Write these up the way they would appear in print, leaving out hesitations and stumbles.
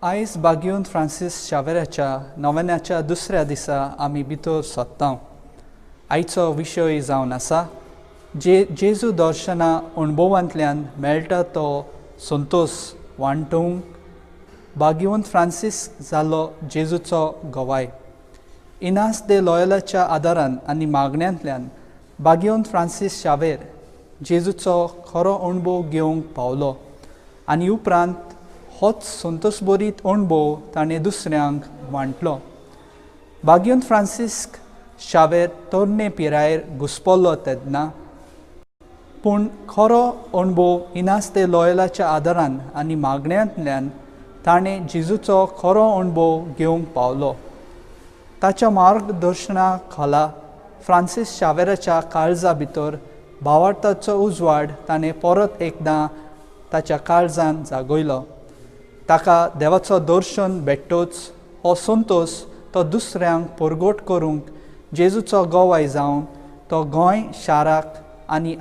आयज बागेवन फ्रांसीस शावेराच्या नवेनाच्या दुसऱ्या दिसा आमी भितर सोदता. आयचो विशय जावन आसा जेजू दर्शना अणभवांतल्यान मेळटा तो संतोश वांटूंक बागेवन फ्रांसीस जालो जेजूचो गवाय. इनास दे लॉयलाच्या आदारान आनी मागण्यांतल्यान बागेवन फ्रांसीस शावेर जेजूचो खरो अणभव घेवंक पावलो आनी उपरांत होच संतोषभरीत अणभव ताणें दुसऱ्यांक वांटलो. बागेवन फ्रांसिस्क शावेर तरणे पिरायेर घुसपलो तेन्ना पूण खरो अणभव इनास दे लॉयलाच्या आदारान आनी मागण्यांतल्यान ताणें जेजूचो खरो अणभव घेवंक पावलो. ताच्या मार्गदर्शना खाला फ्रांसीस शावेराच्या काळजा भितर भावार्थाचो उजवाड ताणें परत एकदां ताच्या काळजान जागयलो. ताका देवाचो दर्शन भेटतोच हो संतोश तो दुसऱ्यांक परगट करूंक जेजूचो गवाय जावन तो गोंय शाराक आनी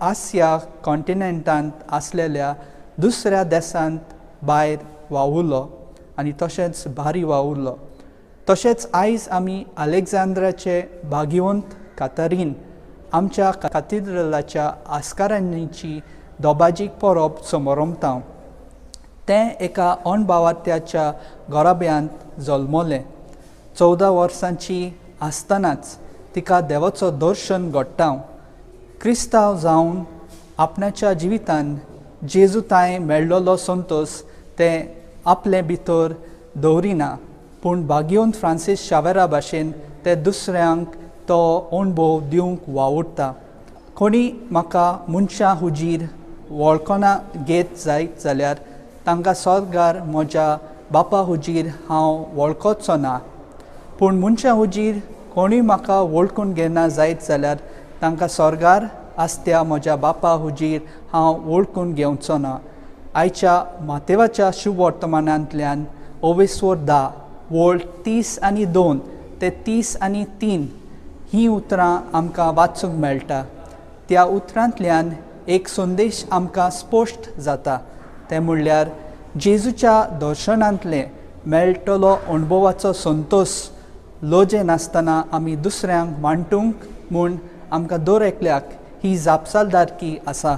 आसिया कॉन्टिनेंटांत आसलेल्या दुसऱ्या देशांत भायर वावुरलो आनी तशेंच भारी वावुरलो. तशेंच आयज आमी अलेक्झांद्राचे भाग्यवंत कातारीन आमच्या कातिद्रलाच्या आस्कारांची दोबाजीक परब समरमता. तें एका अणभावात्याच्या घराब्यांत जल्मलें. 14 वर्सांची आसतनाच तिका देवाचो दर्शन घडटा. क्रिस्तांव जावन आपणाच्या जिवितान जेजू तांय मेळ्ळलो संतोश तें आपले भितर दवरिना पूण बागेवन फ्रांसीस शावेरा भाशेन ते दुसऱ्यांक तो अणभव दिवंक वावुरता. कोणी म्हाका मनशां हुजीर वळखना घेत जायत जाल्यार तांकां स्वर्गार म्हज्या बापा हुजीर हांव वळखचो ना, पूण मनशां हुजीर कोणूय म्हाका वळखून घेना जायत जाल्यार तांकां स्वर्गार आसत्या म्हज्या बापा हुजीर हांव वळखून घेवचो ना. आयच्या मातेवाच्या शुभवर्तमानांतल्यान ओवेस्वर 10 वळ 30 आनी 2 ते 30 आनी 3 हीं उतरां आमकां वाचूंक मेळटा. त्या उतरांतल्यान एक संदेश आमकां स्पश्ट जाता, तें म्हणल्यार जेजूच्या दर्शनांतले मेळटलो अणभवाचो संतोश लजे नासतना आमी दुसऱ्यांक वांटूंक म्हूण आमकां दर एकल्याक ही जापसालदारकी आसा.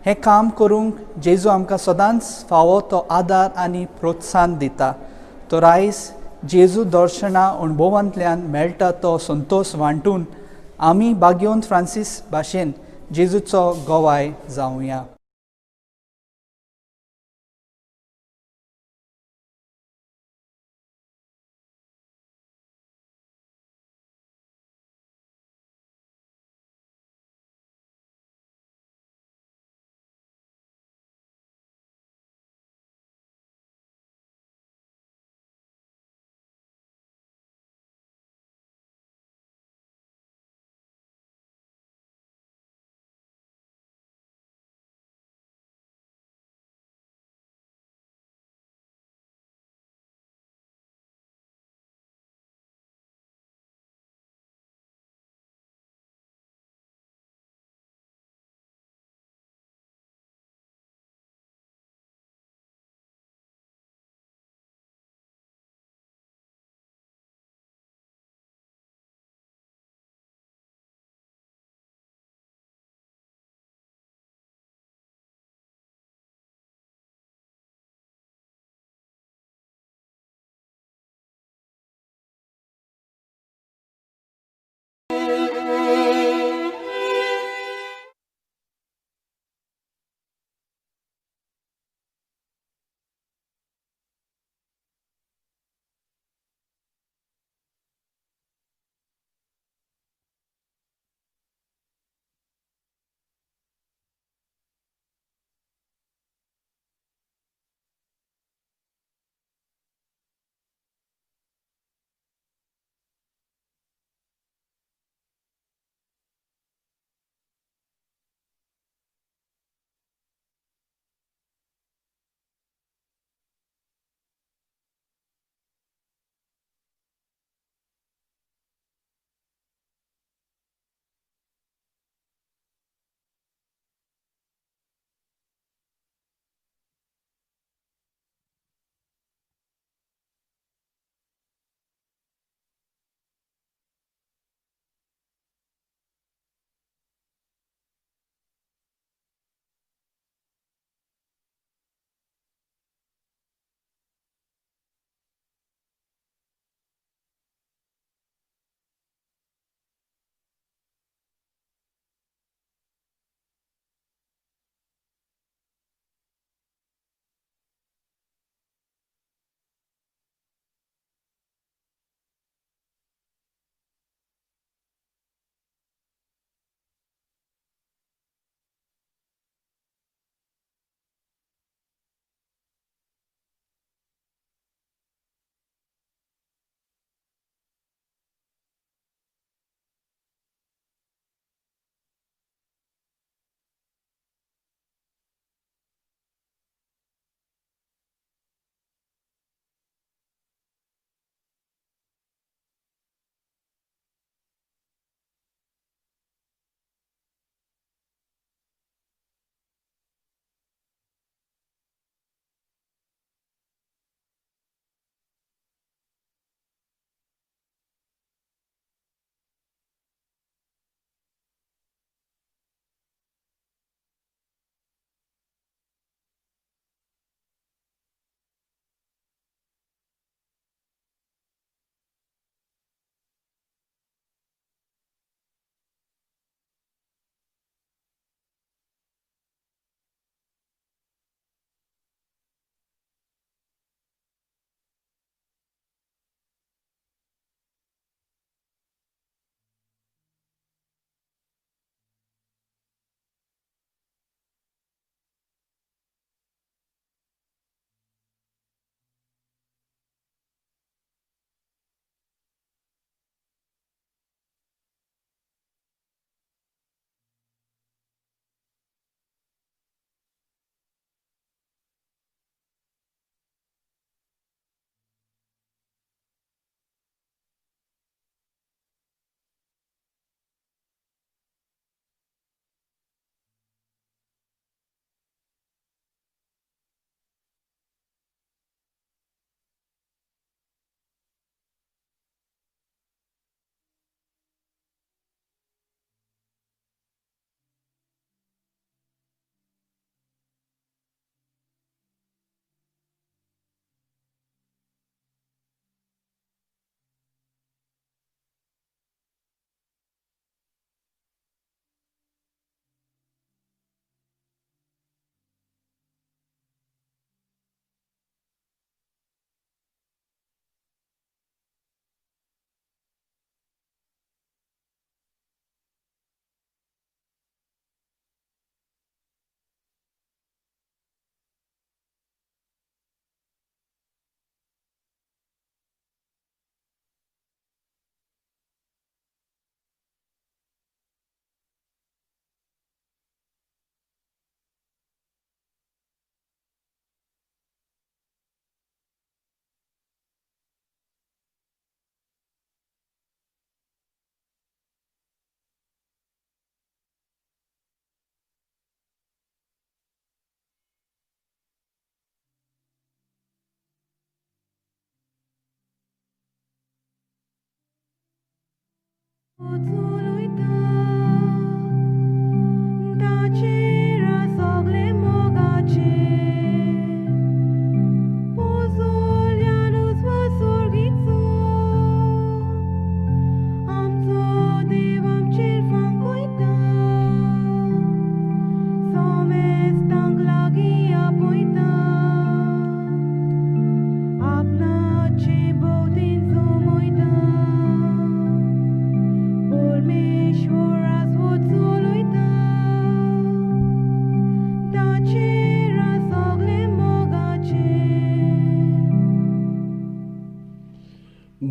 हें काम करूंक जेजू आमकां सदांच फावो तो आदार आनी प्रोत्साहन दिता. तर आयज जेजू दर्शना अणभवांतल्यान मेळटा तो संतोश वांटून आमी बागेवन फ्रांसीस भाशेन जेजूचो गवाय जावया.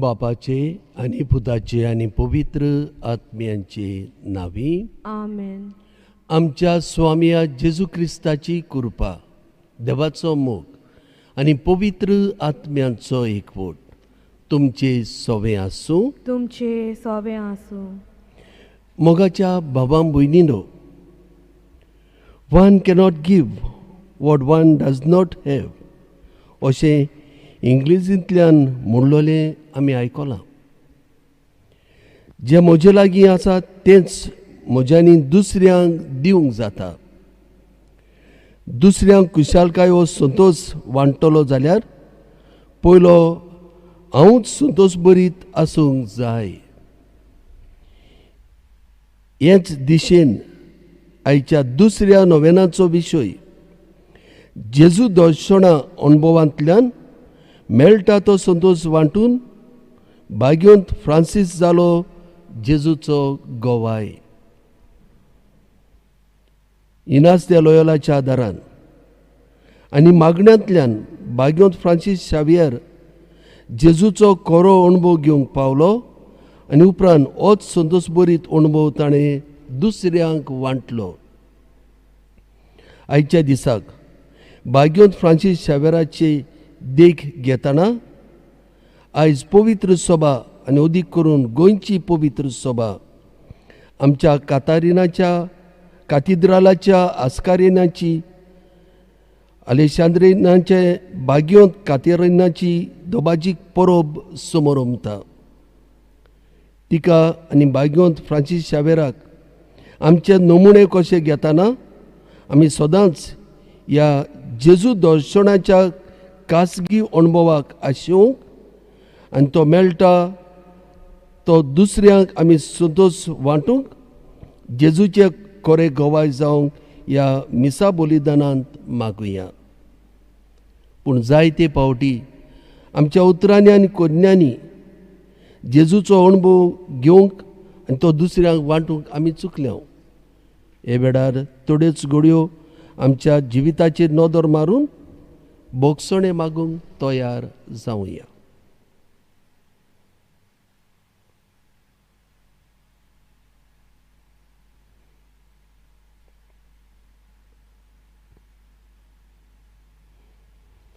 बापाचे आनी पुताचे आनी पवित्र आत्म्यांचे नांवी आमेन. आमच्या स्वामया जेजू क्रिस्ताची कृपा, देवाचो मोग आनी पवित्र आत्म्यांचो एकवट तुमचे सोवे आसूं, तुमचे सोवे आसूं. मोगाच्या भावां भयणीनो, One cannot give what one does not have अशें इंग्लिजींतल्यान म्हणलोलें आमी आयकलां. जें म्हजे लागीं आसा तेंच म्हज्यांनी दुसऱ्यांक दिवंक जाता. दुसऱ्यांक खुशालकाय हो संतोश वांट्टलो जाल्यार पयलो हांवूच संतोश बरीत आसूंक जाय. हेच दिशेन आयच्या दुसऱ्या नोवेनाचो विशय जेजू दर्शना अणभवांतल्यान मेळटा तो संतोश वांटून भाग्यवंत फ्रांसीस जालो जेजूचो गवाय. इनास दे लोयोलाच्या आदारान आनी मागण्यांतल्यान भाग्यवंत फ्रांसीस शावियर जेजूचो खरो अणभव घेवंक पावलो आनी उपरांत होच संतोश बरीत अणभव ताणें दुसऱ्यांक वांटलो. आयच्या दिसाक भाग्यवंत फ्रांसीस शावियराची देख घेतना आयज पवित्र सभा आनी अदीक करून गोंयची पवित्र सभा आमच्या कातारिनाच्या कातिद्रालाच्या आस्कारिनाची आलेशांद्रिनाचे भाग्यवंत कातेरिनाची दोबाजीक परब समोरमता. तिका आनी भाग्यवंत फ्रांसीस शावेराक आमचे नमुणे कशे घेतना आमी सदांच ह्या जेजू दर्शनाच्या खासगी अणभवाक आशेवंक आनी तो मेळटा तो दुसऱ्यांक आमी संतोश वांटूंक जेजूचे खरे गवाय जावंक ह्या मिसा बलिदानांत मागुया. पूण जायते फावटी आमच्या उतरांनी आनी कोन्यांनी जेजूचो अणभव घेवंक आनी तो दुसऱ्यांक वांटूंक आमी चुकल्या. हे वेळार थोड्योच घडयो आमच्या जिविताचेर नदर मारून बोगसणें मागूंक तयार जावया.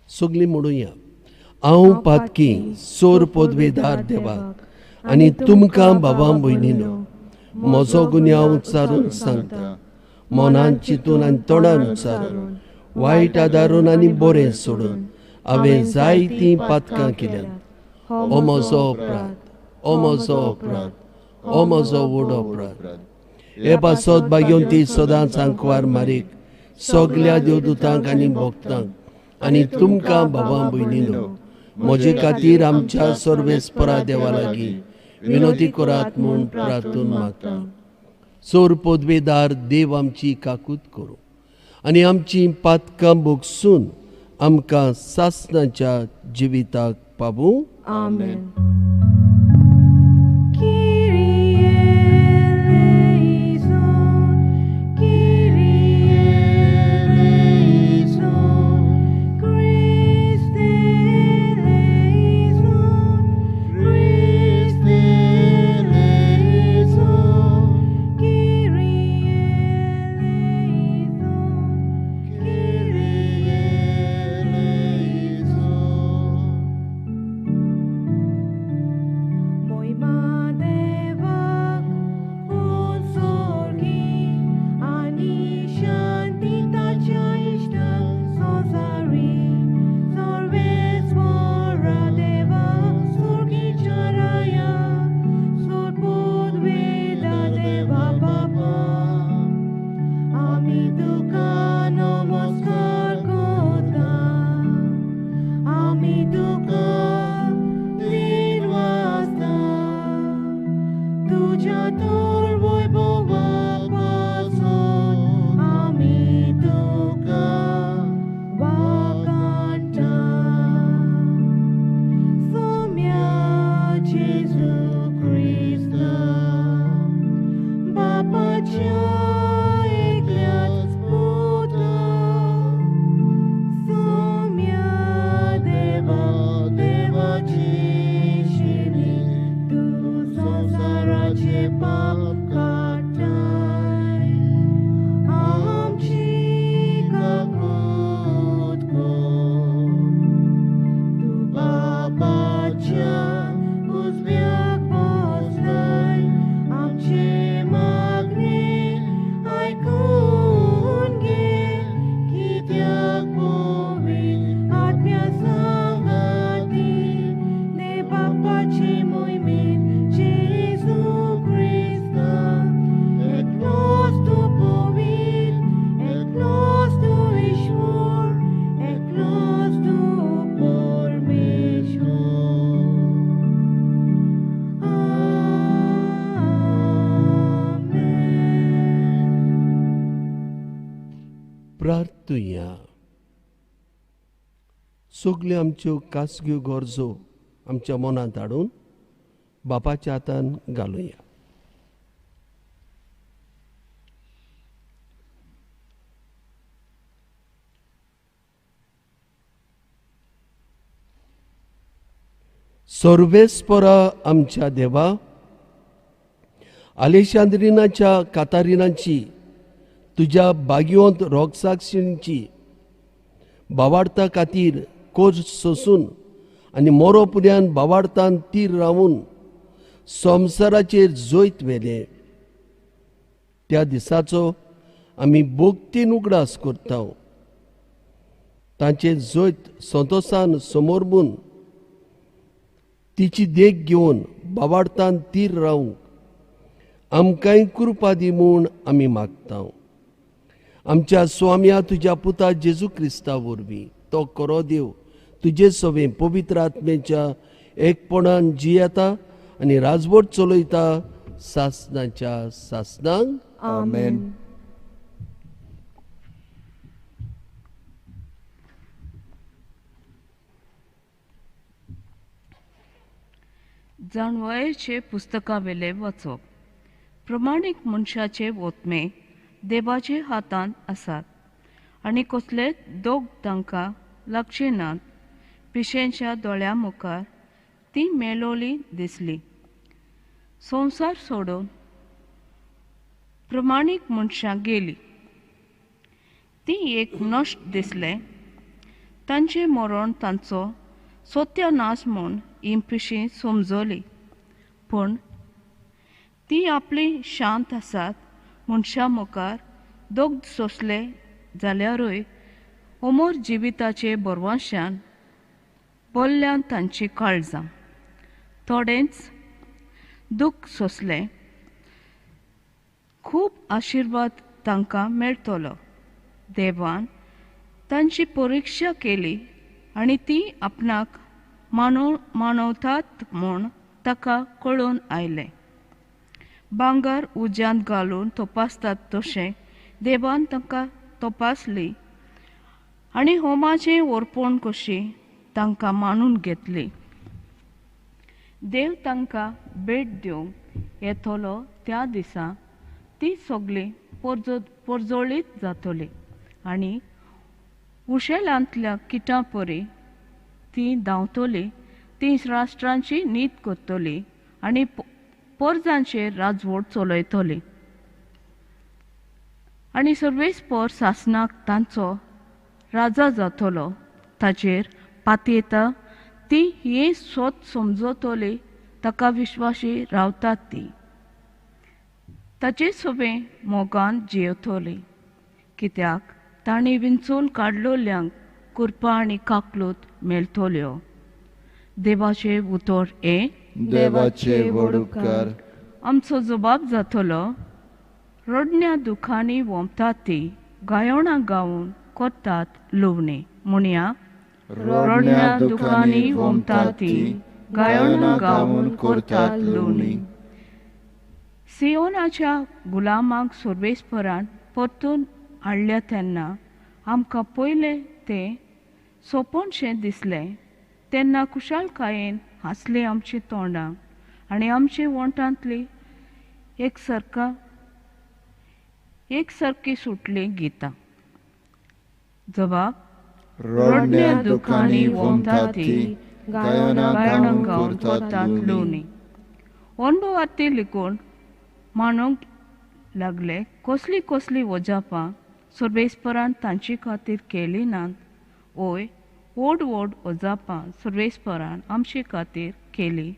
सगळीं म्हणुया, हांव पातकी सोर पदवेदार देवाक आनी तुमकां बाबा भयणीनो म्हजो गुन्यांव उच्चारून सांगता. मनान चिंतून आनी तोंडान उच्चारून, वायट आदारून आनी बरें सोडून हांवें जायतीं पातकां केल्यांत. हो म्हजो अपराध, हो म्हजो अपराध, हो म्हजो व्हड अपराध. हे पासत भाग्यवंती सदांच आंकवार मारीक सगल्या देवदूतांक आनी भक्तांक आनी तुमकां बाबा भयणीनो म्हजे खातीर आमच्या सर्वेस्परा देवा लागीं विनोती करात म्हूण प्रार्थून मागता. सोर पदवेदार देव आमची काकूत करूं आनी आमची पातकां भोगसून आमकां सासणाच्या जिविताक पावूं. आमेन. प्रार्थुया. सगल्यो आमच्यो खासग्यो गरजो आमच्या मनांत हाडून बापाच्या हातान घालुया. सर्वेस्परा आमच्या देवा, आलेशांद्रिनाच्या कातारिनाची तुज्या बागियोंत रोगसाक्षिणीची बावाडता खातीर कोज सोसून आनी मोरो पुऱ्यान बावाडतान तीर रावून संवसाराचेर जैत व्हेलें त्या दिसाचो आमी भोगतीन उगडास करता. तांचें जैत संतोसान समोरबून तिची देख घेवन बावाडतान तीर रावंक आमकांय कृपा दी म्हूण आमी मागता. आमच्या स्वाम्या तुज्या पुता जेजू क्रिस्ता वरवीं तो खरो देव तुजे सवें पवित्र आत्म्याच्या एकपणान जियेता आनी राजवट चलयता सासनाच्या सासनांक. आमेन. जाणवयेचे पुस्तकावेले वाचप. प्रमाणीक मनशाचे ओतमे देवाचे हातांत आसात आनी कसलेच दोग तांकां लागचे नात. पिशेंच्या दोळ्या मुखार ती मेलोली दिसली. संवसार सोडून प्रमाणीक मनशां गेली. ती एक नश्ट दिसलें. तांचें मरण तांचो सत्यानाश म्हूण ही पिशीं समजली. पूण ती आपली शांत आसात मनशां मुखार दोग सोंसले जाल्यारूय अमर जिविताचे बरवाशान बोल्ल्यान तांची काळजां. थोडेंच दुख्ख सोंसलें, खूब आशिर्वाद तांकां मेळटलो. देवान तांची परिक्षा केली आनी ती आपणाक मानवतात म्हूण ताका कळून आयलें. भांगर उज्यांत घालून तपासतात तशें देवान तांकां तपासली आनी होमाचें ओरपण कशी तांकां मानून घेतली. देव तांकां भेट दिवंक येतलो त्या दिसा ती सगळी परजळीत जातली आनी उशेलांतल्या किटां परी ती धांवतली. ती राष्ट्रांची नीत करतली आनी पोरजांचेर राजवट चलयतली आनी सर्वेस्पर सासनाक तांचो राजा जातलो. ताचेर पातयेता ती हें सोत समजतली. ताका विश्वासी रावतात ती ताचे सोबें मोगान जियेतली. कित्याक तांणी विंचून काडलोल्यांक कृपा आनी काकलूत मेळटल्यो. देवाचें उतर हें. देवाचे व्हड उपकार. आमचो जबाब जातलो. रडण्या दुखांनी वोमतात ती गायणां गावन करतात लुवणी. म्हणया, रडण्या दुखांनी वोमतात ती गायणां गावन करतात लुवणी. सियोनाच्या गुलामाक सर्वेस्परान परतून हाडल्या तेन्ना आमकां पयलें तें सोंपणशें दिसलें. तेन्ना खुशालकायेन हांसली आमची तोंडां आनी आमचे वोंठांतली एक सारका एक सारकी सुटलीं गितां. जबाब रडण्या दुखांनी वोमतात ती गायनां गायनां गावन गावन करतात करतात लुवणी. लुवणी. अणभवाती लिखून म्हणूंक लागले कसली कसली वजापां सर्वेस्परान तांचे खातीर केली नात. ओय व्हड व्हड अजापां सर्वेस्परान आमचे खातीर केली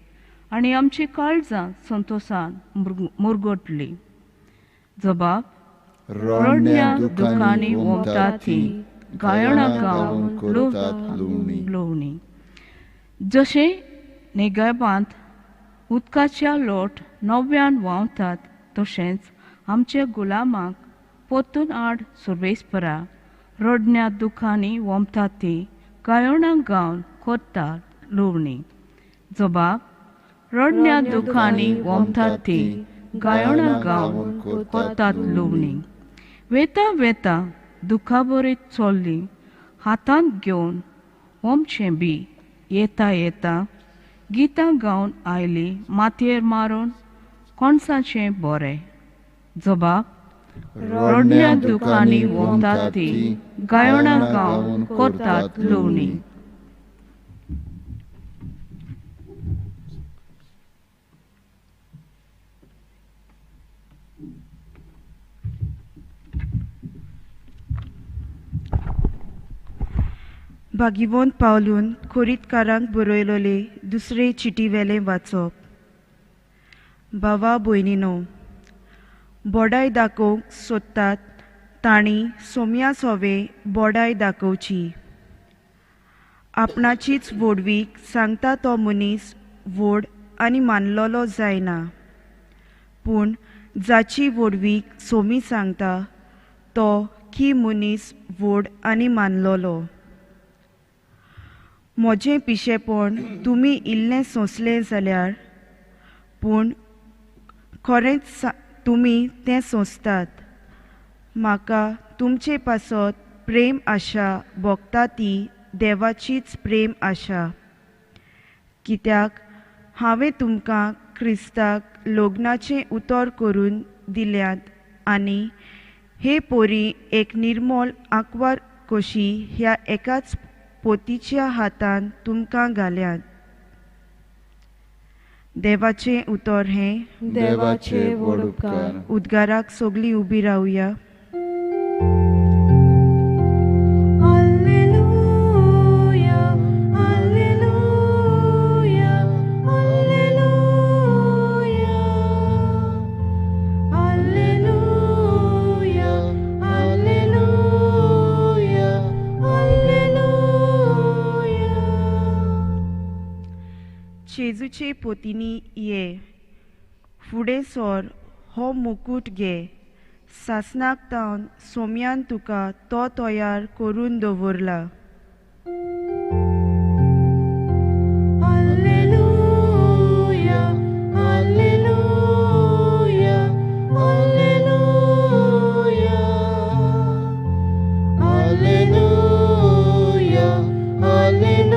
आनी आमची काळजां संतोसान मुरगटली. जबाब रडण्या दुखांनी वोमतात ती गायनां गावन करतात लुवणी. लुवणी. जशें नेगाबांत उदकाच्या लोट नव्यान व्हांवतात तशेंच आमच्या गुलामाक परतून आड सर्वेस्परा रडण्या दुखांनी वोमतात ती गायनां गावन करतात लुवणी. जबाब रडण्या दुखांनी वोमतात ती गायनां गावन करतात लुवणी. वेता वेता दुखाबरीत चल्ली हातांत घेवन ओमचें बी येता येता गितां गावन आयली मातयेर मारून कोणसाचें बरें. जबाब रडण्या दुखांनी वोमतात ती गायनां गावन करतात लुवणी. भागिवंत पावलून खोरीतकारांक बरयलोले दुसरे चिटीवेलें वाचप. भावा भयणीनो, बोडाय दाखोवंक सोदतात तांणी सोम्या सोवे बोडाय दाखोवची. आपणाचीच व्हडवीक सांगता तो मनीस व्हड आनी मानलोलो जायना, पूण जाची व्हडवीक सोमी सांगता तो की मनीस व्हड आनी मानलोलो. म्हजें पिशेपण तुमी इल्लें सोंसलें जाल्यार, पूण खरेंच तुमी तें सोंसतात. म्हाका तुमचे पासत प्रेम आशा भोगता ती देवाचीच प्रेम आशा. कित्याक हांवें तुमकां क्रिस्ताक लग्नाचें उतर करून दिल्यात आनी हे पोरी एक निर्मोल आंकवार कशी ह्या एकाच पोतीच्या हातान तुमकां घाल्यात. देवाचें उतर हें देवाचे व्हड उपकार. उद्गाराक सगळीं उबी रावया. Alleluia, Alleluia, Alleluia, Alleluia, Alleluia, Alleluia. जेजूचे पोतीनी ये, फुडें सोर हो मुकूट घे, सासणाक तावन सोम्यान तुका तो तयार करून दवरला. Alleluia, Alleluia, Alleluia, Alleluia, Alleluia,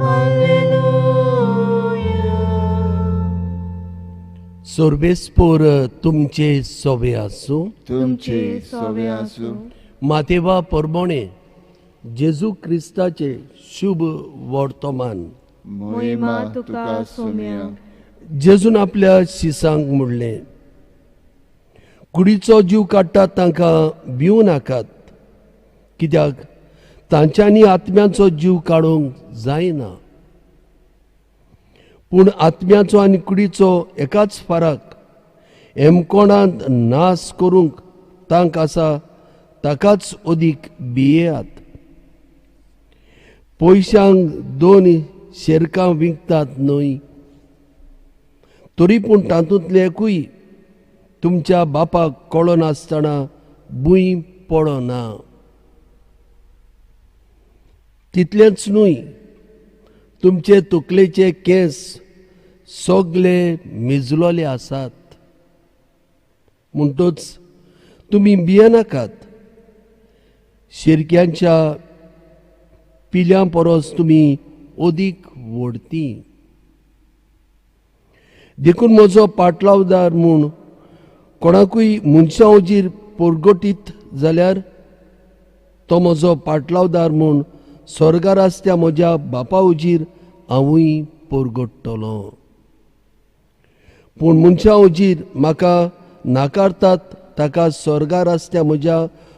Alleluia. सर्वेस्पोर तुमचे सोवे आसूं. तुमचे सोवे आसूं. मातेवा परबणे जेजू क्रिस्ताचे शुभ वर्तमान. मोहिमा तुका सोम्या. जेजून आपल्या शिसांक म्हणलें, कुडीचो जीव काडटात तांकां भिवू नाकात, कित्याक तांच्यांनी आत्म्याचो जीव काडूंक जायना, पूण आत्म्याचो आनी कुडीचो एकाच फरक हेमकोणांत नाश करूंक तांक आसा ताकाच अदीक भियेयात. पयशांक दोन शेरकां विकतात न्हय, तरी पूण तातूंतलें एकूय तुमच्या बापाक कळनासतना भूंय पडना. तितलेंच न्हय, तुमचे तकलेचे केंस सगळे मिजलोले आसात. म्हणटच तुमी भियेनाकात, शिरक्यांच्या पिल्यां परस तुमी अदीक व्हडती. देखून म्हजो पाटलावदार म्हूण कोणाकूय मनशां हुजीर परगटीत जाल्यार तो म्हजो पाटलावदार म्हूण स्वर्गार आसत्या म्हज्या बापा हुजीर हांवूय परगट्टलो. पूण मनशां हुजीर म्हाका नाकारतात ताका स्वर्गार आसत्या म्हज्या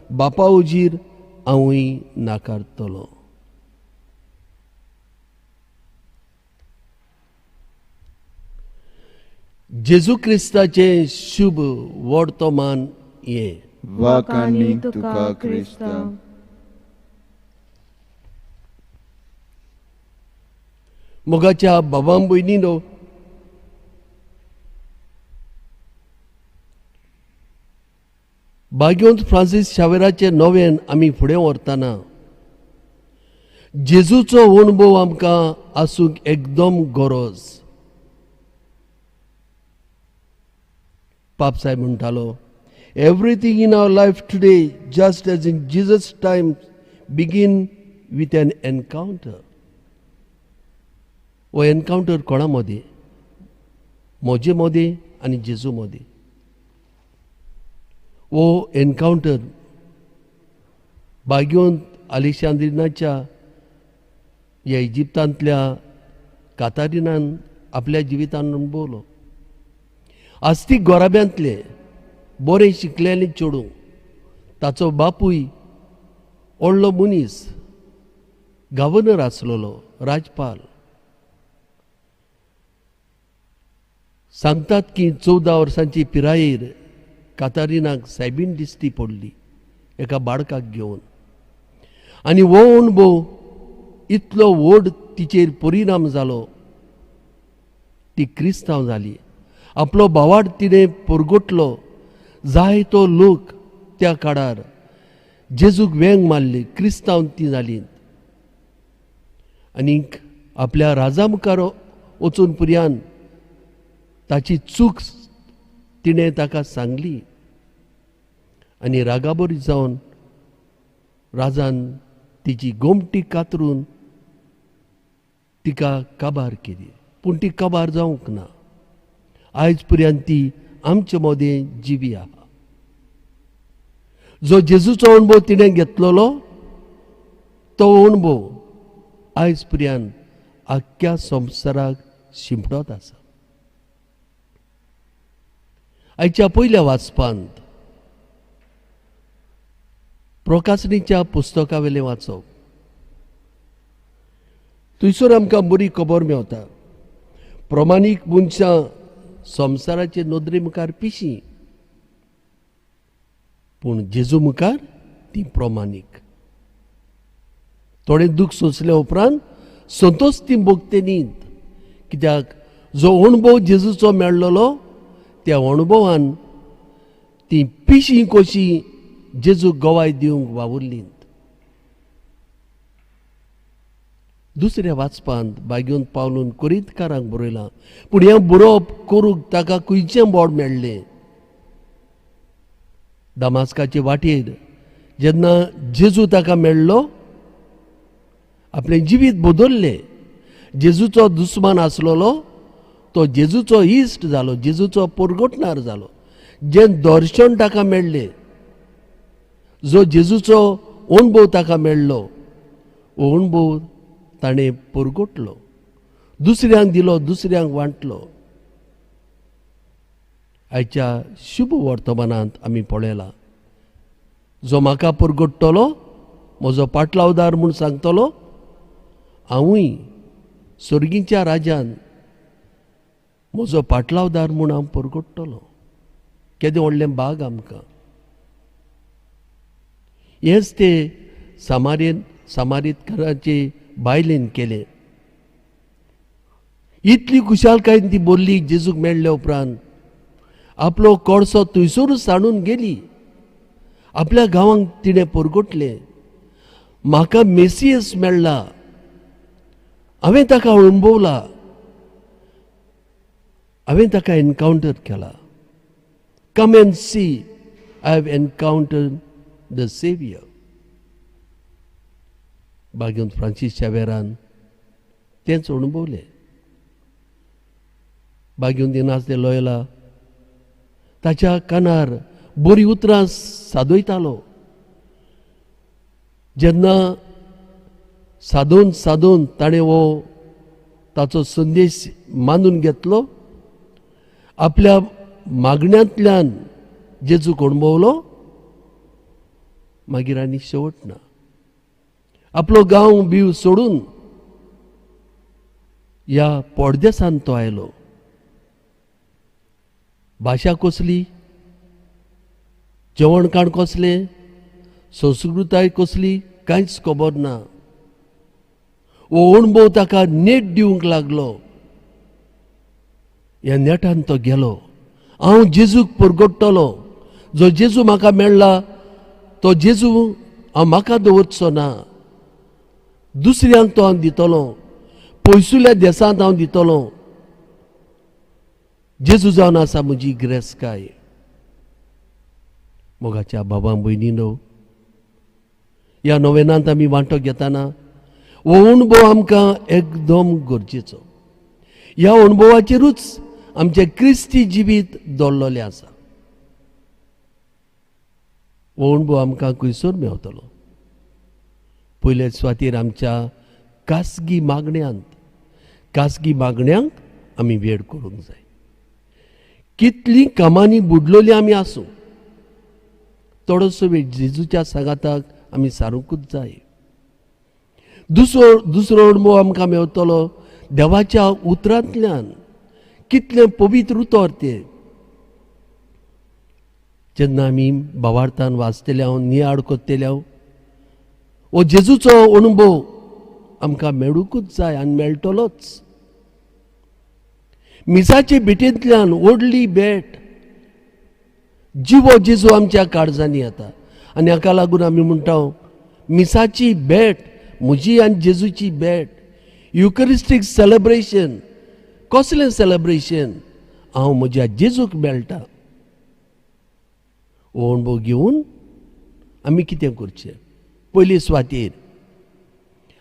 बापा हुजीर हांवूय नाकारतलो. जेजू क्रिस्ताचें शुभ वर्तमान हें. वाखाणी तुका क्रिस्ता. मोगाच्या बाबां भयणीनो, भाग्यवंत फ्रांसीस शावेराचे नोवेन आमी फुडें व्हरतना जेजूचो अणभव आमकां आसूंक एकदम गरज. पाप साहेब म्हणटालो, everything in our life today just as in Jesus time begin with an encounter. हो एनकावंटर कोणा मदीं? म्हजे मदीं आनी जेजू मदीं. हो एनकावंटर भाग्यवंत आलेशांद्रिनाच्या ह्या इजिप्तांतल्या कातारिनान आपल्या जिवितान अणभवलो. आस्तीक गोराब्यांतले बरें शिकलेले चेडूं, ताचो बापूय व्हडलो मनीस, गव्हर्नर आसलेलो, राजपाल. सांगतात की 14 वर्सांची पिरायेर कातारिनाक सायबीन दिश्टी पडली एका बाळकाक घेवन, आनी हो अणभव इतलो व्हड तिचेर परिणाम जालो, ती क्रिस्तांव जाली. आपलो भावाड तिणें परगटलो. जायतो लोक त्या काळार जेजूक वेंग मारली, क्रिस्तांव ती जाली. आनीक आपल्या राजा मुखार वचून पुर्यान ताची चूक तिणें ताका सांगली आनी रागाबरी जावन राजान तिची गोमटी कातरून तिका काबार केली. पूण ती काबार जावंक ना. आयज पर्यंत ती आमचे मदें जिवी आहा. जो जेजूचो अणभव तिणें घेतलेलो तो अणभव आयज पर्यंत आख्ख्या संवसाराक शिंपडत आसा. आयच्या पयल्या वाचपांत प्रकाशनीच्या पुस्तका वयलें वाचप, थंयसर आमकां बरी खबर मेवता. प्रमाणीक मनशां संवसाराचे नदरे मुखार पिशी, पूण जेजू मुखार ती प्रमाणीक. थोडें दूख सोंसल्या उपरांत संतोष ती भोगते न्हीद, कित्याक जो अणभव जेजूचो मेळ्ळो त्या अणभवान ती पिशी कशी जेजूक गवाय दिवंक वावुरली. दुसऱ्या वाचपांत भाग्यवंत पावलून कोरिंतकारांक बरयलां, पूण हें बरोवप करूंक ताका खंयचें बोड मेळ्ळें? दामास्काचे वाटेर जेन्ना जेजू ताका मेळ्ळो, आपलें जिवीत बदल्लें. जेजूचो दुस्मान आसलेलो तो जेजूचो इश्ट जालो, जेजूचो परगटणार जालो. जें दर्शन ताका मेळ्ळें, जो जेजूचो अणभव ताका मेळ्ळो, हो अणभव ताणें परगटलो, दुसऱ्यांक दिलो, दुसऱ्यांक वांटलो. आयच्या शुभ वर्तमानांत आमी पळयलां, जो म्हाका परगट्टलो, म्हजो पाटलावदार म्हूण सांगतलो, हांवूय सर्गीच्या राजान म्हजो पाटलावदार म्हूण हांव परगट्टलो. केदें व्हडलें भाग आमकां. हेंच ते सामारीतकाराचे बायलेन केलें. इतली खुशालकायेन ती बोल्ली जेजूक मेळ्ळे उपरांत आपलो कोळसो थंयसरूच सांडून गेली. आपल्या गांवांक तिणें परगटलें, म्हाका मेसियस मेळ्ळा, हांवें ताका अणभवला, हांवें ताका एनकावंटर केला. Come and see, I have encountered the saviour. भाग्यवंत फ्रांसीस शावेरान तेंच अणभवलें. भाग्यवंत इनास दे लोयला ताच्या कानार बरीं उतरां सादयतालो. जेन्ना सादोवन सादोवन ताणें हो ताचो संदेश मानून घेतलो, आपल्या मागण्यांतल्यान जेजूक अणभवलो, मागीर आनी शेवट ना. आपलो गांव बीव सोडून ह्या पडदेसान तो आयलो. भाशा कसली, जेवण खाण कसलें, संस्कृताय कसली, कांयच खबर ना. हो अणभव ताका नेट दिवंक लागलो. ह्या नेटान तो गेलो. हांव जेजूक परगट्टलो, जो जेजू म्हाका मेळ्ळा तो जेजू हांव म्हाका दवरचो ना, दुसऱ्यांक तो हांव दितलो, पयसुल्या देसांत हांव दितलो. जेजू जावन आसा म्हजी गिरेस्तकाय. मोगाच्या बाबा भयणीनो, ह्या नोवेनांत आमी वांटो घेतना हो अणभव आमकां एकदम गरजेचो. ह्या अणभवाचेरूच आमचें क्रिस्ती जिवीत दवरलेलें आसा. हो अणभव आमकां खंयसर मेवतलो? पयले सुवातेर आमच्या खासगी मागण्यांत, खासगी मागण्यांक आमी वेळ करूंक जाय. कितलीं कामांनी बुडलेलीं आमी आसूं, थोडोसो वेळ जेजूच्या सांगाताक आमी सारूंकूच जाय. दुसरो अणभव आमकां मेवतलो देवाच्या उतरांतल्यान. कितलें पवित्र उतर तें. जेन्ना आमी भावार्थान वाचतले हांव, नियाळ करतले हांव, हो जेजूचो अणभव आमकां मेळुंकूच जाय आनी मेळटलोच. मिसाचे भेटेंतल्यान व्हडली भेट जिवो जेजू आमच्या काळजांनी येता. आनी हाका लागून आमी म्हणटा मिसाची भेट म्हजी आनी जेजूची भेट, युकरिस्टीक सेलेब्रेशन. कसलें सेलेब्रेशन? हांव म्हज्या जेजूक मेळटा. हो अणभव घेवन आमी कितें करचें? पयले सुवातेर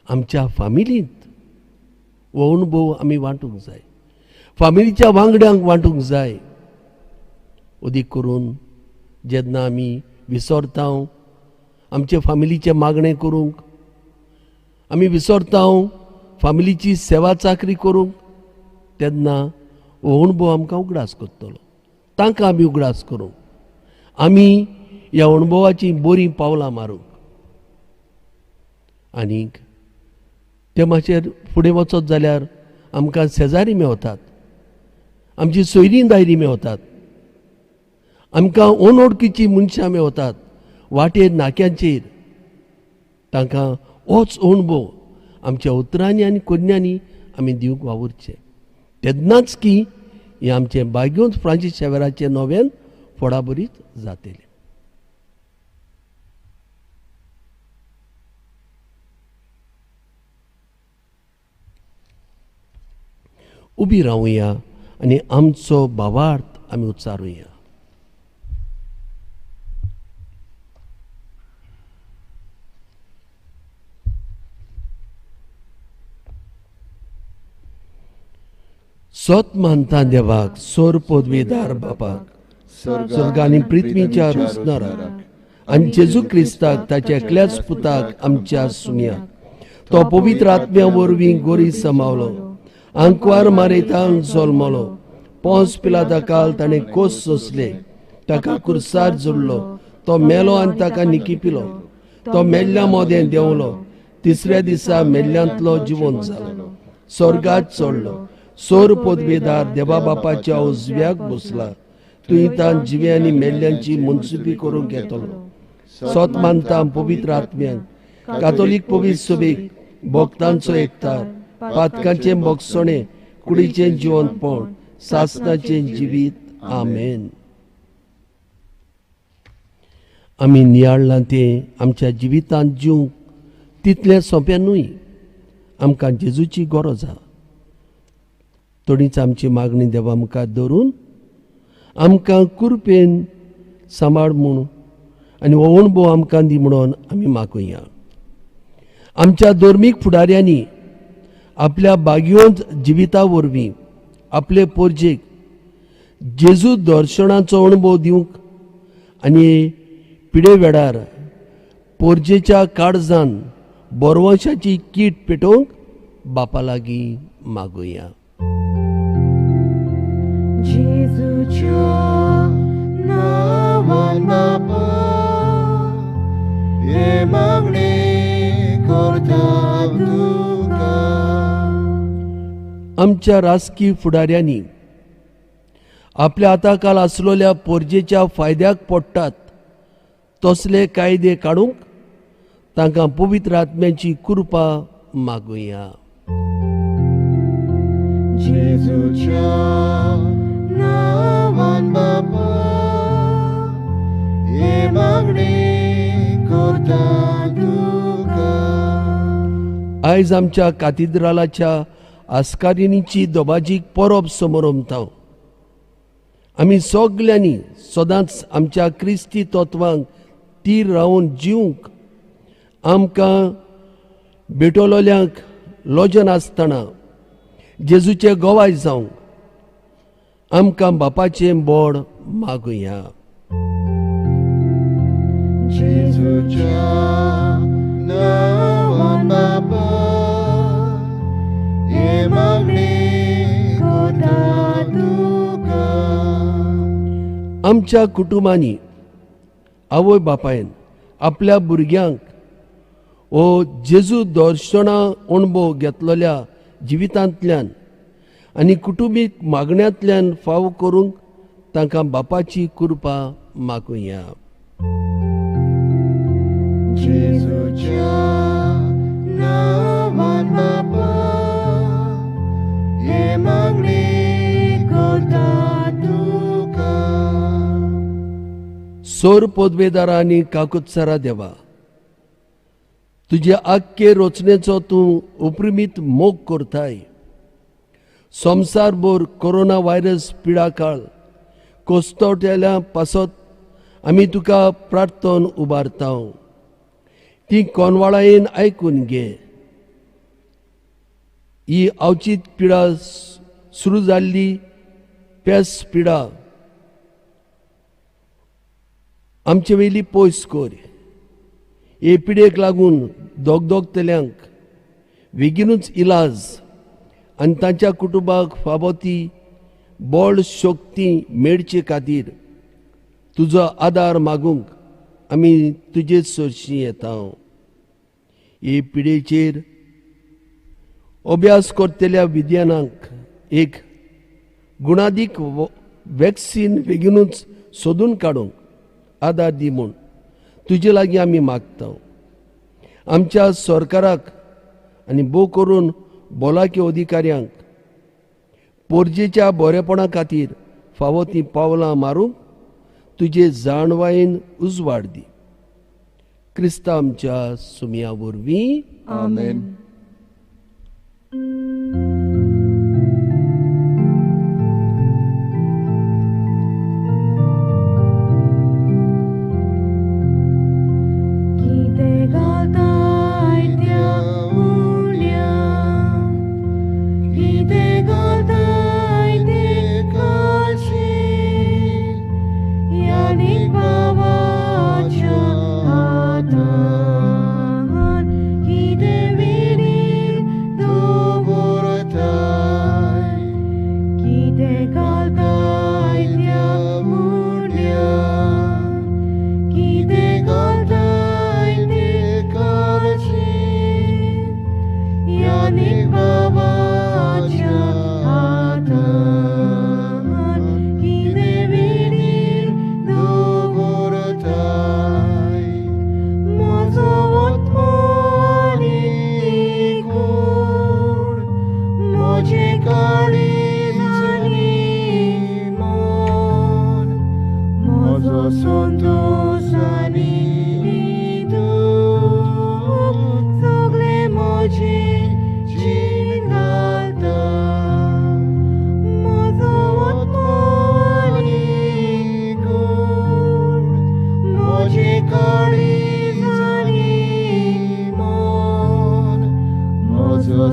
आमच्या फामिलींत हो अणभव आमी वांटूंक जाय, फामिलीच्या वांगड्यांक वांटूंक जाय. अदीक करून जेन्ना आमी विसरता आमचे फामिलीचें मागणें करूंक, आमी विसरता फामिलीची सेवा चाकरी करूंक, तेन्ना हो अणभव आमकां उगडास करतलो. तांकां आमी उगडास करूंक, आमी ह्या अणभवाची बरीं पावलां मारूंक. आनीक ते मातशेर फुडें वचत जाल्यार आमकां शेजारी मेवतात, आमची सोयरीं दायरीं मेवतात, आमकां अनवळखीचीं मनशां मेवतात वाटेर नाक्यांचेर. तांकां होच अणभव आमच्या उतरांनी आनी कोन्यांनी आमी दिवंक वावुरचें. तेन्नाच की हें आमचें बाग्योंत फ्रांसीस शेवेराचें नोवेन फोडाबरीत जातलें. उबी रावुया आनी आमचो भावार्थ आमी उच्चारुया. सत मानता देवाक, सोर पदवीदार बापाक, स्वर्ग आनी पृथ्वीच्या रचणाराक, आनी जेजू क्रिस्ताक ताच्या एकल्याच पुताक आमच्या सुम्याक, तो पवित्र आत्म्या वरवीं गोरी समावलो, आंकवार मारेतान जल्मलो, पोंस पिलाता काल ताणें कोस सोंसले, ताका कुर्सार जोडलो, तो मेलो आनी ताका निकिपिलो, तो मेल्ल्या मोदें देंवलो, तिसऱ्या दिसा मेल्ल्यांतलो जिवंत जालो, स्वर्गात चडलो, सोर पदवेदार देवा बापाच्या उजव्याक बसला, तुंय तान जिवे आनी मेल्ल्यांची मुनसुपी करूंक येतलो. सत मानता पवित्र आत्म्याक, कातोलीक पवित्र सभेक, भक्तांचो एकतार, पातकांचें भोगसणें, कुडीचें जिवंतपण, सासणाचें जिवीत. आमेन. आमी नियाळ्ळां तें आमच्या जिवितांत जिवंक तितलें सोंपें न्हय. आमकां जेजूची गरज आसा. थोडीच आमची मागणी देवा मुखार दवरून आमकां कृपेन सांबाळ म्हूण आनी हो अणभव आमकां दी म्हणून आमी मागुया. आमच्या धर्मीक फुडाऱ्यांनी आपल्या भाग्योंत जिविता वरवीं आपले पोरजेक जेजू दर्शनाचो अणभव दिवंक आनी पिडे वेळार पोरजेच्या काळजान बोरवंशाची कीट पेटोवंक बापा लागीं मागुया. जेजूच्या नांवान बापा हे मागणी करता तुका. आमच्या राजकी फुडाऱ्यांनी आपल्या हाताखाल आसलेल्या पोरजेच्या फायद्याक पडटात तसले कायदे काडूंक तांकां पवित्र आत्म्याची कृपा मागुया. जेजूच्या नांवान बापा हे मागणी करता तुका. आयज आमच्या कातिद्रालाच्या आस्कारिणीची दोबाजीक परब समोरमता. आमी सगल्यांनी सदांच आमच्या क्रिस्ती तत्वांक तीर रावन जिवंक आमकां भेटवलोल्यांक लॉजन आसतना जेजूचे गोवाय जावंक आमकां बापाचें बोड मागुया. जेजूच्या नांवान बापा हे मागणी करता तुका. आमच्या कुटुंबांनी आवय बापायन आपल्या भुरग्यांक हो जेजू दर्शना अणभव घेतलेल्या जिवितांतल्यान आनी कुटुंबीक मागण्यांतल्यान फाव करूंक तांकां बापाची कृपा मागुया. जेजूच्या नांवान बापा हे मागणी करता तुका. सोर पदवेदारा आनी काकुत्सरा देवा, तुजे आख्खे रचनेचो तूं उपरिमीत मोग करताय. संवसारभर कोरोना व्हायरस पिडाकाळ कोसतोटेल्या पासत आमी तुका प्रार्थन उबारता. ती कोनवाळायेन आयकून घे. ही अवचीत पिडा सुरू जाल्ली पेस पिडा आमचे वयली पयस कर. हे पिडेक लागून दोगदोगतल्यांक बेगीनूच इलाज आनी तांच्या कुटुंबाक फावो ती बळ शक्ती मेळचे खातीर तुजो आदार मागूंक आमी तुजे सरशी येता. हे पिडेचेर अभ्यास करतल्या विज्ञानाक एक गुणादीक वॅक्सीन बेगीनूच सोदून काडूंक आदार दी म्हूण तुजे लागीं आमी मागता. आमच्या सरकाराक आनी भोव करून भलायकी अधिकाऱ्यांक पोरजेच्या बरेपणा खातीर फावो तीं पावलां मारूंक तुजे जाणवायेन उजवाड दी. क्रिस्ता आमच्या सुमया वरवीं आमेन.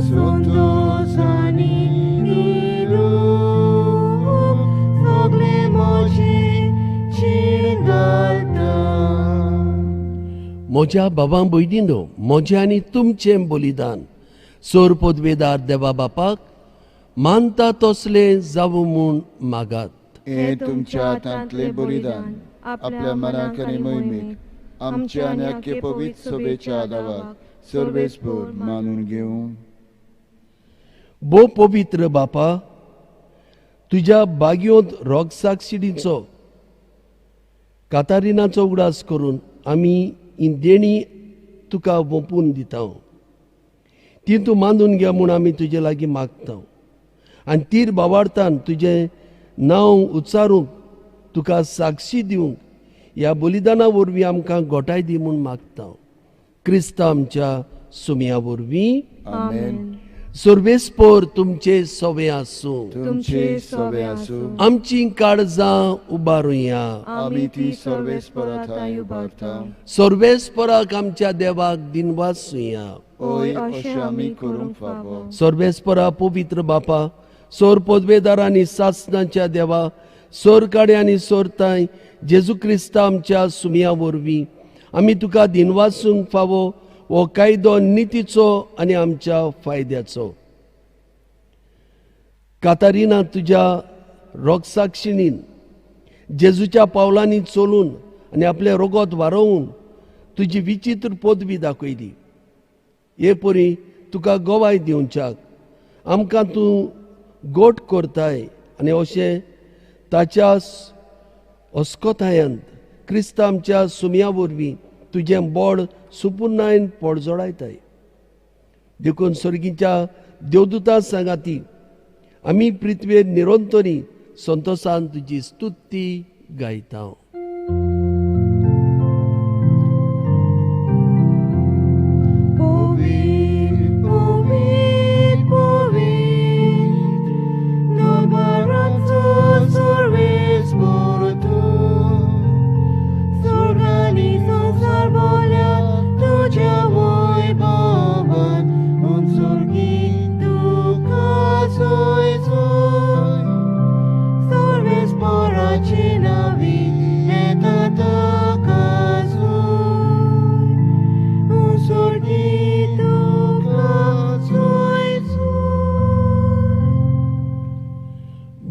Santo Sani Nilu, सगळे म्हज्या बाबा भयणीनो, म्हजें आनी तुमचें बलिदान सोर पदवेदार देवा बापाक मानता तसलें जावं म्हूण मागात. हें तुमच्या हातांतलें बलिदान आपल्या मनाक आनी मोहिमेक आमच्या आनी आख्खे पवित्र सभेच्या आदावाक सर्वेस्पर मानून घेवं. भोव पवित्र बापा, तुज्या बागयोंत रोगसाक्षिणीचो कातारिनाचो उगडास करून आमी ही देणी तुका वोंपून दिता. ती तूं मानून घे म्हूण आमी तुजे लागीं मागता आनी तीर बावार्थान तुजें नांव उच्चारूंक तुका साक्षी दिवंक ह्या बलिदाना वरवीं आमकां गोठाय दी म्हूण मागता. क्रिस्ता आमच्या सुमया वरवीं. आमेन. सर्वेस्पर तुमचे सवे आसूं. तुमचे सवे आसूं. आमची काळजां उबारुया. आमी ती सर्वेस्परा थंय उबारता. सर्वेस्पराक आमच्या देवाक दिनवासुया. ओय अशें आमी करूंक फावो. सर्वेस्परा पवित्र बापा, सोर पदवेदार आनी सासणाच्या देवा, सोर काडे आनी सोरताय जेजू क्रिस्ता आमच्या सुमया वरवीं आमी तुका दिनवासूंक फावो हो कायदो नितीचो आनी आमच्या फायद्याचो. कातारिना तुज्या रोगसाक्षिणीन जेजूच्या पावलांनी चलून आनी आपलें रोगोत वारोवन तुजी विचित्र पदवी दाखयली. हे परी तुका गवाय दिवच्याक आमकां तूं गोट करताय आनी अशें ताच्या अस्कोतायांत क्रिस्ता आमच्या सुमया वरवीं तुजें बोड सुपुर्णायन पडजोडायताय. देखून सर्गीच्या देवदूता सांगाती आमी पृथ्वेर निरंतरी संतोसान तुजी स्तुती गायता.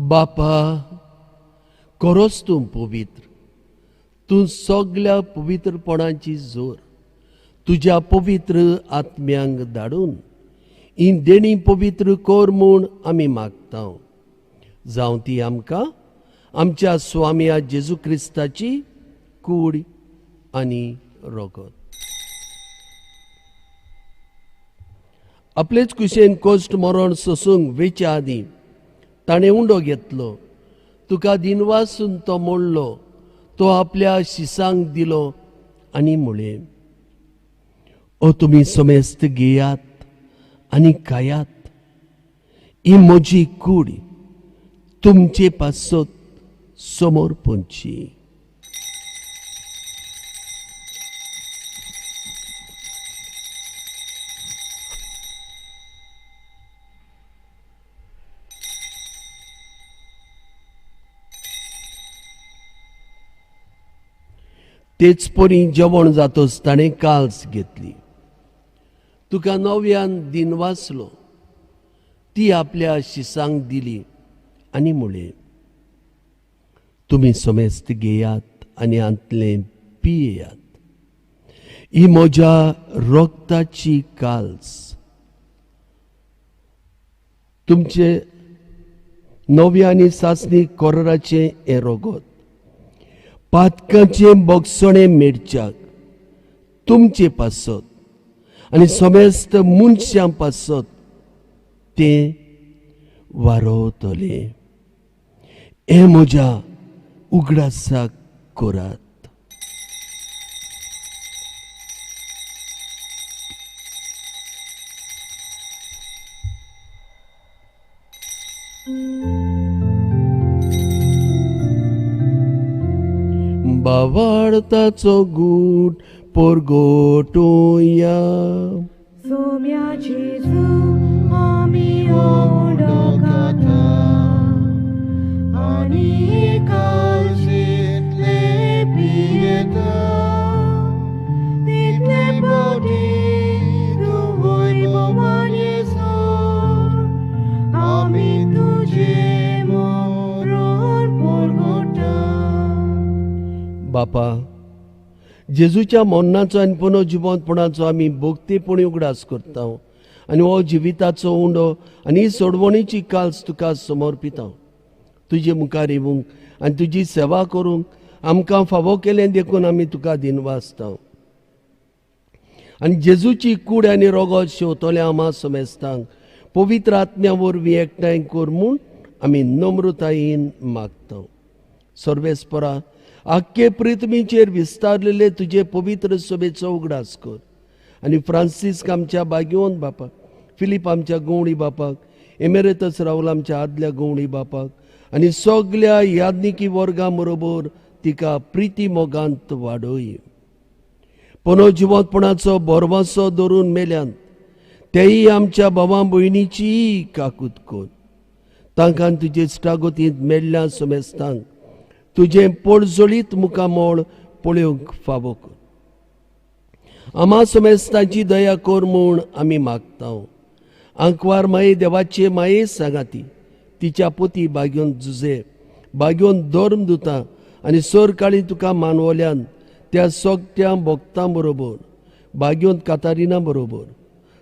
बापा, खरोच तूं पवित्र, तूं सगल्या पवित्रपणाची जोर तुज्या पवित्र आत्म्यांक धाडून ही देणी पवित्र कर म्हूण आमी मागता. जावं ती आमकां आमच्या स्वामया जेजू क्रिस्ताची कूड आनी रोगत. आपलेच कुशेन कोश्ट मरण सोसूंक वेच्या आदीं ताणें उंडो घेतलो, तुका दिनवासून तो मोडलो, तो आपल्या शिसांक दिलो आनी म्हळें, ओ तुमी समेस्त घेयात आनी खायात, ही म्हजी कूड तुमचे पासत समोर पोंची. तेच परी जेवण जातच ताणें काल्स घेतली, तुका नव्यान दिनवासलो, ती आपल्या शिसांक दिली आनी म्हळें, तुमी समेस्त घेयात आनी हांतलें पियेयात, ही म्हज्या रक्ताची काल्स, तुमचे नव्या आनी सासणी कोराचें हें रगत पातकाचें बोगसणें मेळच्याक तुमचे पासत आनी समेस्त मनशां पासत तें वारवतलें. हें म्हज्या उगडासाक करात. बावाडताचो गूट परगटुया. सोम्या जेजू आमी उंडो खाता आनी कालशींतले पियेता, ती बापा, जेजूच्या मरणाचो आनी पुनर्जिवंतपणाचो आमी भक्तीपणी उगडास करता आनी हो जिविताचो उंडो आनी सोडवणीची काल्स तुका समर्पिता. तुजे मुखार येवंक आनी तुजी सेवा करूंक आमकां फावो केलें देखून आमी तुका दिनवासता. आनी जेजूची कूड आनी रोगोत शेवतल्या आमा समेस्तांक पवित्र आत्म्या वरवीं एकठांय कर म्हूण आमी नम्रतायेन मागता. सर्वेस्परा, आख्खे पृथ्वीचेर विस्तारलेले तुजे पवित्र सभेचो उगडास कर आनी फ्रांसिस्क आमच्या बागेवन बापाक, फिलीप आमच्या गवणी बापाक, एमेरेतस राहुल आमच्या आदल्या गवणी बापाक आनी सगल्या याज्ञिकी वर्गा बरोबर तिका प्रिती मोगांत वाडय. पुनर्जिवंतपणाचो भरवंसो दवरून मेल्यान तेय आमच्या भावा भयणीची काकूत कर. तांकां तुजे इश्टागतींत मेल्ल्या समेस्तांक तुजें पोळजोळीत मुखामळ पळोवंक फावो कर. आमा समेस्तांची दया कर म्हूण आमी मागता. आंकवार माये देवाचे माये सांगाती तिच्या पोती बागेवन जुजे बागेवन धर्म दुता आनी सरकाळी तुका मानवल्यान त्या सगट्या भक्तां बरोबर बागेवन कातारिना बरोबर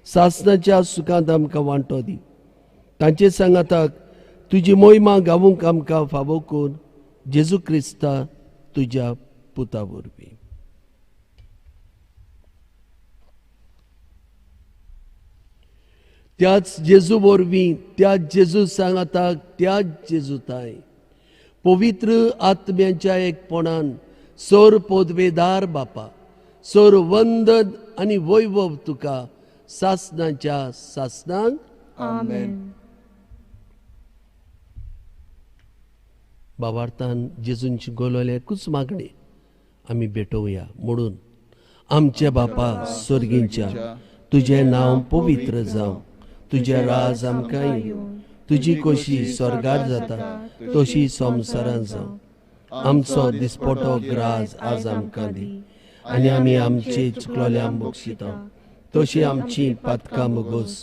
सासनाच्या सुखांत आमकां वांटो दी. तांचे सांगाताक तुजी मोहिमा गावूंक आमकां फावो कर जेजू क्रिस्ता तुज्या पुता वरवीं. त्याच जेजू वरवीं, त्याच जेजू सांगाताक, त्याच जेजू ताय पवित्र आत्म्यांच्या एकपणान सोर पदवेदार बापा, सोर वंदन आनी वैभव तुका सासनाच्या सासनांक. आमेन. बाबार्थान जेजून शिकवलेले एकूच मागणें आमी भेटोवया म्हणून आमचे बापा स्वर्गींच्या, तुजें नांव पवित्र जावं, तुजें राज आमकां येवं, तुजी खोशी स्वर्गार जाता तशी संवसारांत जावं. आमचो दिसपटो ग्रास आज आमकां दी आनी आमी आमचे चुकलोल्यांक बक्षिता तशी आमची पातकां मुगोस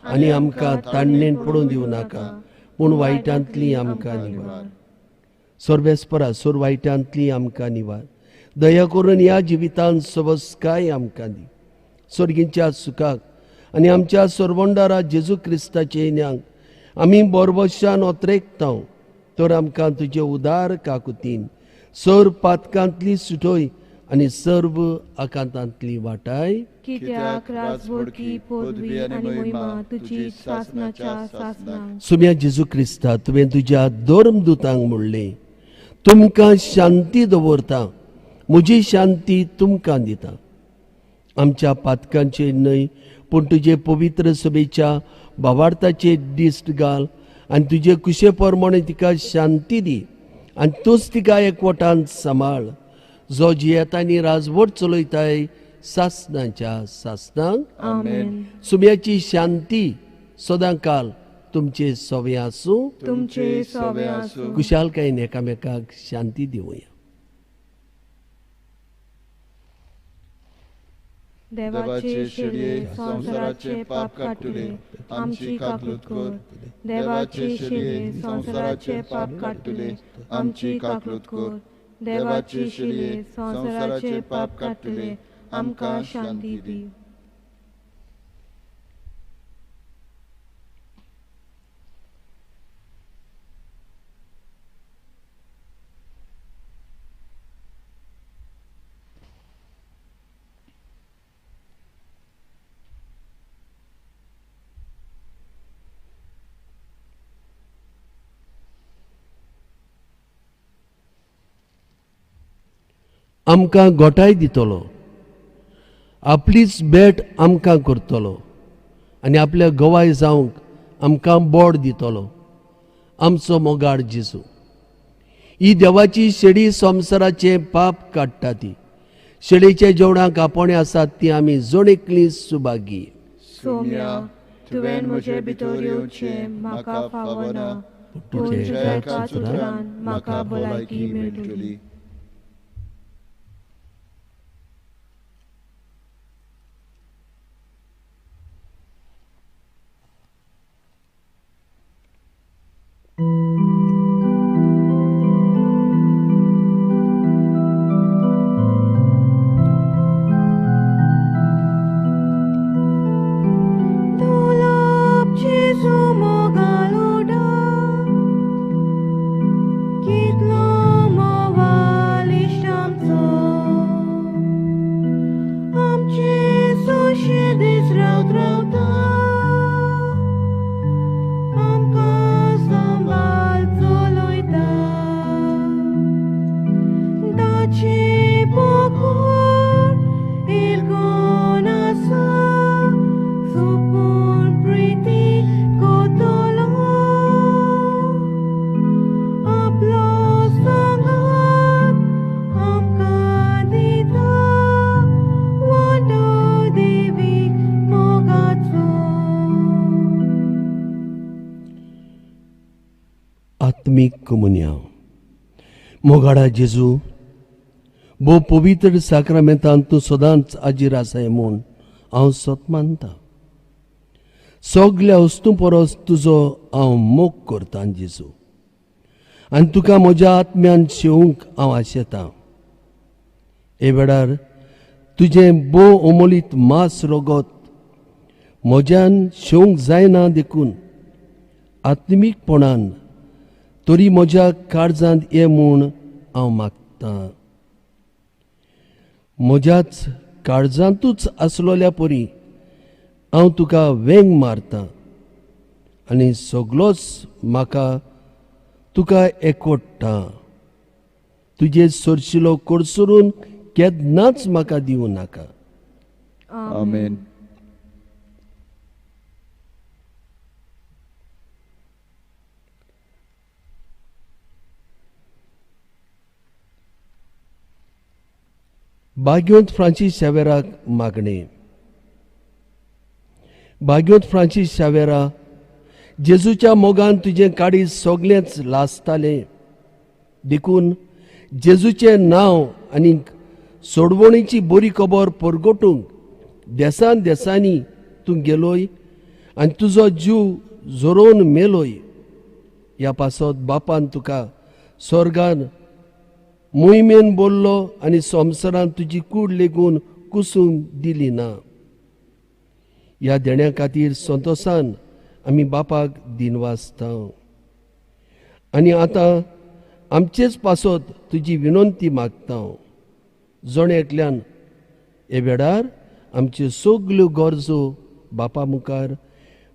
आनी आमकां ताणणेन पडून दिवं नाका, पूण वायटांतली आमकां निवार. सर्वेस्परा, सोर वायटांतली आमकां निवार. दया करून ह्या जिवितांत सवस्काय आमकां दी. स्वर्गींच्या सुखाक आनी आमच्या सरवंडारा जेजू क्रिस्ताचे येण्याक आमी बोरबशान ओत्रेकता तर आमकां तुजे उदार काकुतीन सर पातकांतली सुटोय आनी सर्व आकांतांतली वाटाय. कित्याक राजवडकी पदवी आनी महिमा तुजी सासनाच्या सासनाक. सुम्या जेजू क्रिस्ता, तुवें तुज्या धर्मदुतांक म्हणलें, तुमकां शांती दवरता, म्हजी शांती तुमकां दिता. आमच्या पातकांचेर न्हय पूण तुजे पवित्र सभेच्या भावार्थाचेर दिश्ट घाल आनी तुजे कुशे प्रमाणे तिका शांती दी आनी तूंच तिका एकवटान सांबाळ, जो जियेता आनी राजवट चलयताय सासनाच्या सासनाक. आमेन. सुम्याची शांती सदांकाल तुमचे सवे आसूं, तुमचे सवे आसूं. कुशालकायेन एकामेकाक शांती दिवया. देवाचे शेळये संवसाराचे पाप काडटले आमची काकूत कर. देवाचे शेळये संवसाराचे पाप काडटले आमची काकूत कर. देवाचे शेळये संवसाराचे पाप काडटले आमकां शांती दी. आमकां गोठाय दितलो, आपलीच भेट आमकां करतलो आनी आपल्या गवाय जावंक आमकां बोड दितलो. आमचो मोगाळ जेजू, ही देवाची शेडी संवसाराचें पाप काडटा. ती शेडीच्या जेवणाक आपोवणें आसात ती आमी जण एकली सुभागी. सोम्या, तुवें म्हजे भितर येवचें म्हाका फावना, पूण तुज्या एकाच उतरान म्हाका भलायकी मेळटली. आत्मीक कोमुन्यांव. मोगाडा जेजू, भोव पवित्र साक्रामेंतान तूं सदांच आजीर आसाय म्हूण हांव सत मानता. सगल्या वस्तूं परस तुजो हांव मोग करतां जेजू, आनी तुका म्हज्या आत्म्यान शेवंक हांव आशेतां. हे वेळार तुजें भोव अमोलीत मांस रगत म्हज्यान शेवंक जायना देखून आत्मीकपणान तरी म्हज्या काळजांत ये म्हूण हांव मागतां. म्हज्याच काळजांतूच आसलोल्या परी हांव तुका वेंग मारतां आनी सगलोच म्हाका तुका एकवडटा. तुजे सोरशिलो कोडसरून केन्नाच म्हाका दिवं नाका. आमेन. भाग्योंत फ्रांसीस शावेराक मागणें. भाग्योंत फ्रांसीस शावेरा, जेजूच्या मोगान तुजें काळीज सगळेंच लासतालें, देखून जेजूचें नांव आनी सोडवणीची बरी खबर परगटूंक देसान देसांनी तूं गेलोय आनी तुजो जीव झरोवन मेलोय. ह्या पासत बापान तुका स्वर्गान मोहिमेन बोल्लो आनी संवसारान तुजी कूड लेगून कुसूंक दिली ना. ह्या देण्या खातीर संतोसान आमी बापाक दिनवासता आनी आतां आमचेच पासत तुजी विनंती मागता. जण एकल्यान हे वेळार आमच्यो सगल्यो गरजो बापा मुखार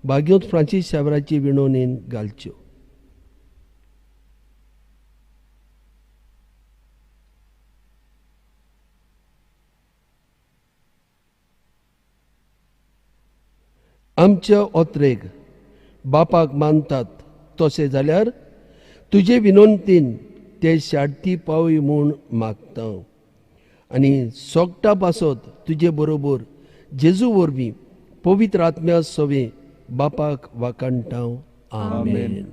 भाग्योत फ्रांसीस शावराची विनवणेन घालच्यो. आमच्या ओत्रेक बापाक मानतात तशें जाल्यार तुजे विनंतीन ते शाडती पावय म्हूण मागता आनी सोगटा पासत तुजे बरोबर जेजू वरवीं पवित्र आत्म्या सवे बापाक वाकाणटा. आमेन.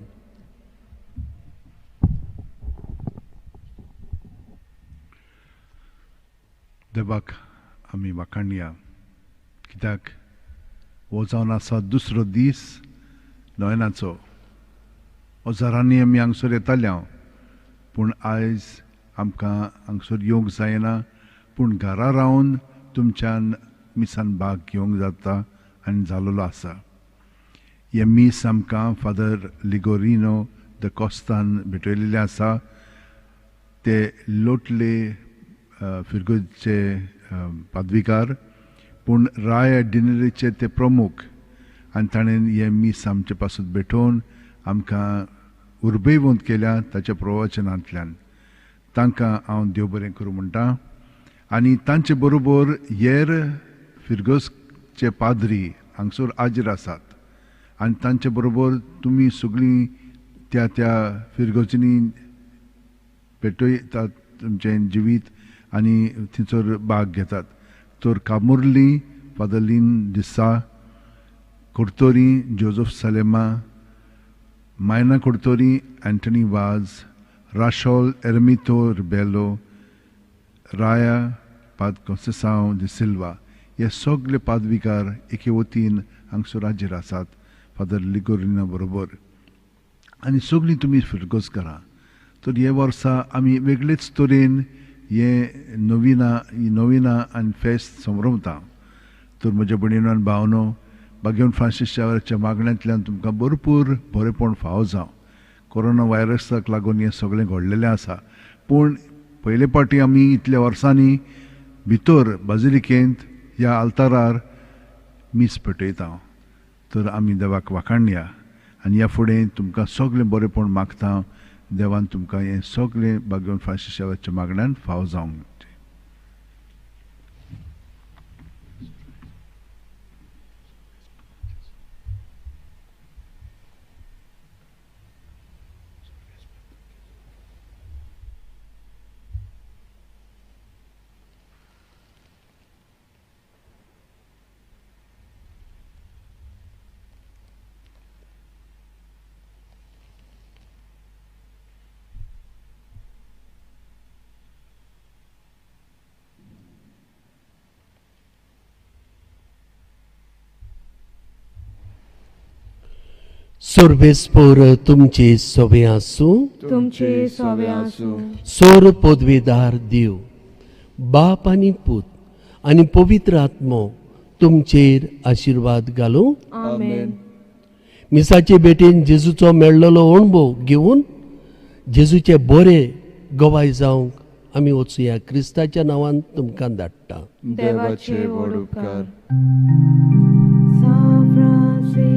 देवाक आमी वाकाणया, कित्याक हो जावन आसा दुसरो दीस नोयनाचो. हजारांनी आमी हांगसर येताले हांव, पूण आयज आमकां हांगसर येवंक जायना, पूण घरा रावन तुमच्यान मिसान भाग घेवंक जाता आनी जालोलो आसा. हें मीस आमकां फादर लिगोरिनो the कोस्तान भेटयलेलें आसा. ते लोटले फिरगोजचे पादविकार, पूण राय डिनरीचे ते प्रमुख, आनी ताणें हें मीस आमचे पासून भेटोवन आमकां उर्बेवंत केल्या ताच्या प्रवचनांतल्यान. तांकां हांव देव बरें करूं म्हणटा. आनी तांचे बरोबर हेर फिरगोजचे पाद्री हांगसर हाजीर आसात आनी तांचे बरोबर तुमी सगळीं त्या त्या फिरगोजींनी भेटयतात तुमचें जिवीत आनी थंयसर भाग घेतात. तर Camurlim फादरलीन D'Sa, Curtorim Joseph Salema, Maina Curtorim Anthony Vaz, Rachol Ermito Rebelo, Raya Pad Conceição de Silva, हे सगळे पादविकार एके वतीन हांगसर हाजीर आसात फादर लिगोरिना बरोबर. आनी सगळीं तुमी फिरगोज करा. तर हे वर्सा आमी वेगळेच तरेन हे नोविना आनी फेस्त संभ्रमता. तर म्हज्या भयणीनो आनी भावनो, भाग्यवंत फ्रांसीस शावराच्या मागण्यांतल्यान तुमकां भरपूर बरेपण फावो जावं. कोरोना व्हायरसाक लागून हें सगळें घडलेलें आसा, पूण पयले फावटी आमी इतल्या वर्सांनी भितर बाजिलिकेंत ह्या आल्तारार मीस पेटयता. तर आमी देवाक वाखाणया आनी ह्या फुडें तुमकां सगळें बरेपण मागता. देवान तुमकां हें सगळें भाग्यवंत फ्रांसीस शावराच्या मागण्यान फावो जावंक. सर्वेस्पोर तुमचे सोबे आसूं. तुमचे सोबे आसूं. सोर पदवेदार देव बाप आनी पूत आनी पवित्र आत्मो तुमचेर आशिर्वाद घालूं. आमेन. मिसाचे भेटेन जेजूचो मेळ्ळलो अणभव घेवन जेजूचे बरे गवाय जावंक आमी वचुया. क्रिस्ताच्या नांवान तुमकां धाडटा. देवाचे व्हड उपकार. San Francisco.